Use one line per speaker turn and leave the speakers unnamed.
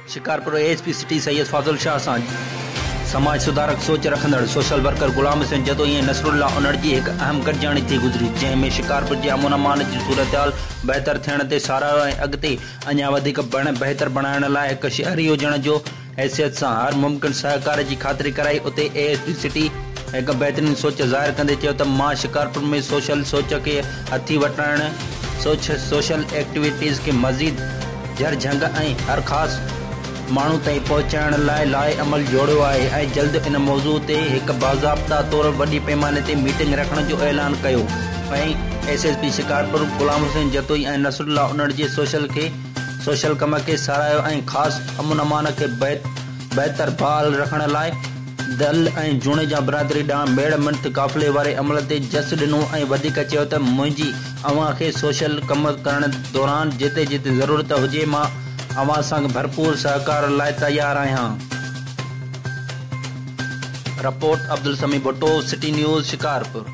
Shikarpur, A S P city Syed Fazil Shah سان سماج سڌارڪ سوچ رکندڙ سوشل ورڪر غلام حسين جتوئي ۽ نصرالله انڙ جي هڪ اهم گڏجاڻي ٿي گذري جنهن ۾ شڪارپور جي امن امان جي صورتحال بهتر ٿيڻ تي ساراهيو ۽ اڳتي اڃا وڌيڪ بهتر بڻائڻ لاء هڪ شهري هجڻ جو حيثيت سان هر ممڪن سهڪار جي خاطري ڪرائي اتي اي ايس پي سٽي هڪ بهترين سوچ ظاهر ڪندي چيو ته مان شڪارپور ۾ سوشل سوچ کي هٿي وٺرائڻ سوشل ايڪٽيوٽيز کي مزيد جهرجهنگ ۽ هر خاص ماڻهو تائين پهچائڻ لاء لائحه عمل جوڙيو آهي ۽ جلد ان موضوع تي هڪ باضابطا طور وڏي پيماني تي ميٽنگ رکڻ جو اعلان ڪيو ۽ S S P Shikarpur Ghulam Hussain Jatoi ۽ Nasrullah Unar جي سوشل کي سوشل ڪم کي ساراهيو ۽ خاص امن امان کي بهتر بحال رکڻ لاء دل ۽ جوڻيجا برادري ڏانهن ميڙ منٿ قافلي واري عمل تي جس ڏنو ۽ وڌيڪ چيو ته منهنجي اوهان کي سوشل ڪم ڪرڻ دوران جتي جتي ضرورت هجي مان اوهان سان ڀرپور سهڪار لاء تيار آهيان. Report, Abdul Sami Bhutto, city news, Shikarpur.